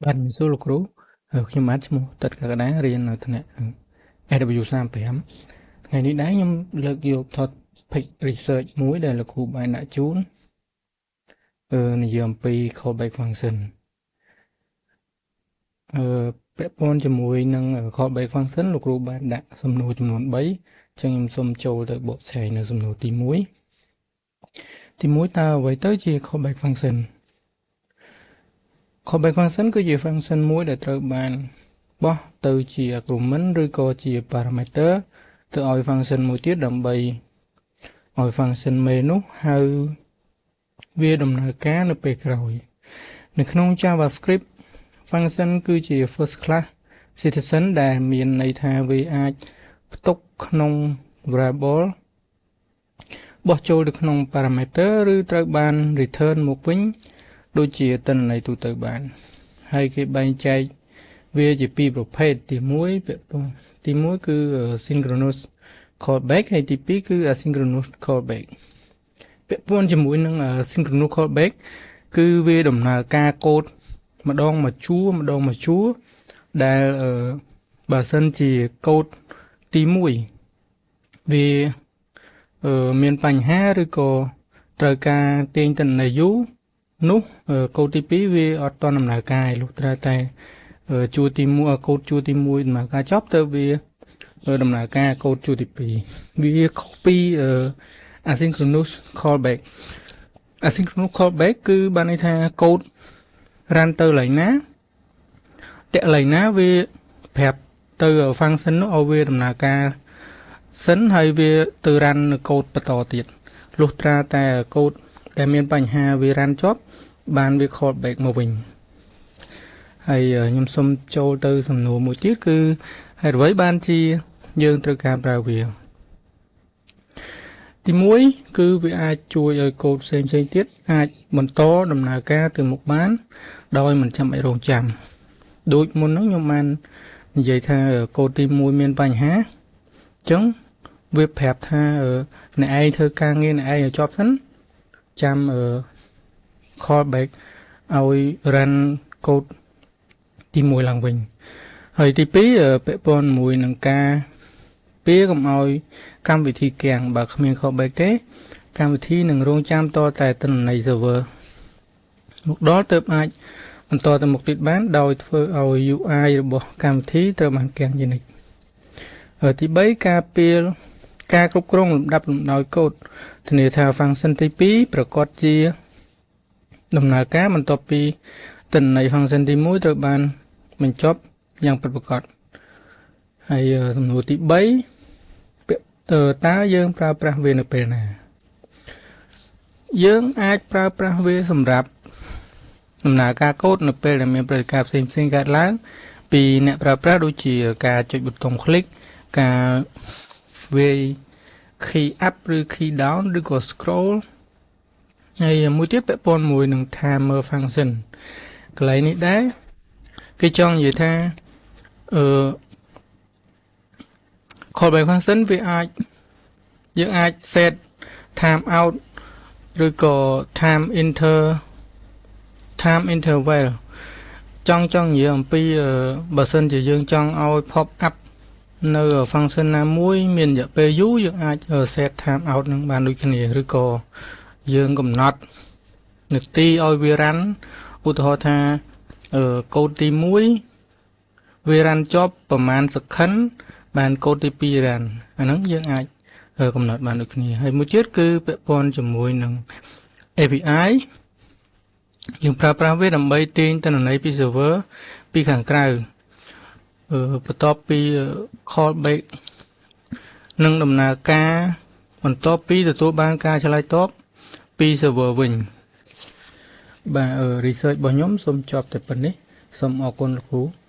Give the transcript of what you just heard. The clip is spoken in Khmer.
បាទជំរាបសួរលោកគ្រូខ្ញុំបាទឈ្មោះតិតកក្កដារៀននៅថ្នាក់ SW35 ថ្ងៃនេះដែរខ្ញុំលើកយក topic research មួយដែលលោកគ្រូបានដាក់ជូននិយាយអំពី callback function អឺពាក់ព័ន្ធជាមួយនឹង callback function លោកគ្រូបានដាក់សំណួរចំនួន3អញ្ចឹងខ្ញុំសូមចូលទៅបកស្រាយនៅសំណួរទី1ទី1តើអ្វីទៅជា callback function? Callback function គឺជា function មួយដែលត្រូវបានបោះទៅជា argument ឬក៏ជា parameter ទៅឲ្យ function មួយទៀតដើម្បីឲ្យ function main នោះហៅវាដំណើរការនៅពេលក្រោយនៅក្នុង JavaScript function គឺជា first class citizen ដែលមានន័យថាវាអាចផ្ទុកក្នុង variable បោះចូលទៅក្នុង parameter ឬត្រូវបាន return មកវិញដូចជាទិន្នន័យទូទៅបានហើយគេបែងចែកវាជាពីរប្រភេទទី1ពាក់ព័ន្ធទី1គឺ synchronous callback ហើយទី2គឺ asynchronous callback ពាក់ព័ន្ធជាមួយនឹង synchronous callback គឺវាដំណើរការកូដម្ដងមួយជួរម្ដងមួយជួរដែលបើសិនជាកូដទី1វាមានបញ្ហាឬក៏ត្រូវការទាញទិន្នន័យយូរនោះកូដទី2វាអត់ទាន់ដំណើរការឯលុះត្រាតែជួរទី1កូដជួរទី1ដំណើរការចប់ទៅវាដំណើរការកូដជួរទី2វាខុសពី asynchronous callback. Asynchronous callback គឺបានន័យថាកូដ run ទៅកន្លែងណាតាក់កន្លែងណាវាប្រាប់ទៅ function នោះឲ្យវាដំណើរការសិនហើយវាទៅ run នៅកូដបន្តទៀតលុះត្រាតែកូដដែលមានបញ្ហាវា run ចប់បានវា call back មកវិញហើយខ្ញុំសូមចូលទៅសំណួរមួយទៀតគឺហេតុអ្វីបានជាយើងត្រូវការប្រើវាទី1គឺវាអាចជួយឲ្យកូដផ្សេងផ្សេងទៀតអាចបន្តដំណើរការទៅមុខបាន ដោយមិនចាំបាច់រងចាំដូចមុនហ្នឹងខ្ញុំបាននិយាយថាកូដទី1មានបញ្ហាអញ្ចឹងវាប្រាប់ថាអ្នកឯងធ្វើការងារអ្នកឯងឲ្យចប់សិនចាំ call back ឲ្យ run កូដទី1ឡើងវិញហើយទី2ពាក់ព័ន្ធមួយនឹងការពារកុំឲ្យកម្មវិធីគាំងបើគ្មាន callback ទេកម្មវិធីនឹងរងចាំតតែទិន្នន័យ server មកដល់ទើបអាចបន្តទៅមុខទៀតបានដោយធ្វើឲ្យ UI របស់កម្មវិធីត្រូវបានគាំងជានិច្ចទី3ការពារការគ្រប់គ្រងលំដាប់លំដោយកូដធានាថា function ទី2ប្រកាសជាដំណើរការបន្ទាប់ពីទិន្នន័យ function ទី1ត្រូវបានបញ្ចប់យ៉ាងពិតប្រាកដហើយសំណួរទី3ពាក្យតើយើងប្រើប្រាស់វានៅពេលណាយើងអាចប្រើប្រាស់វាសម្រាប់ដំណើរការកូដនៅពេលដែលមានព្រឹត្តិការណ៍ផ្សេងផ្សេងកើតឡើងពីអ្នកប្រើប្រាស់ដូចជាការចុចប៊ូតុង click ការវាយ key up ឬ key down ឬក៏ scroll ហើយមួយទៀតពាក់ព័ន្ធមួយនឹង timer function កន្លែងនេះដែរគេចង់និយាយថាអឺ callback function វាអាចយើងអាច set time out ឬក៏ time interval ចង់ចង់និយាយអំពីបើសិនជាយើងចង់ឲ្យ pop up នៅ function ណាមួយមានរយៈពេលយូរយើងអាច set time out នឹងបានដូចគ្នាឬក៏យើងកំណត់នាទីឲ្យវា run ឧទាហរណ៍ថាកូដទី1វា run ចប់ប្រហែល second បានកូដទី2 run អាហ្នឹងយើងអាចកំណត់បានដូចគ្នាហើយមួយទៀតគឺពាក់ព័ន្ធជាមួយនឹង API យើងប្រើប្រាស់វាដើម្បីទាញទិន្នន័យពី server ពីខាងក្រៅបន្ទាប់ពី callback និងដំណើរការបន្ទាប់ពីទទួលបានការឆ្លើយតបពី server វិញបាទ research របស់ខ្ញុំសូមចប់តែប៉ុណ្នេះសូមអរគុណលោកគ្រូ។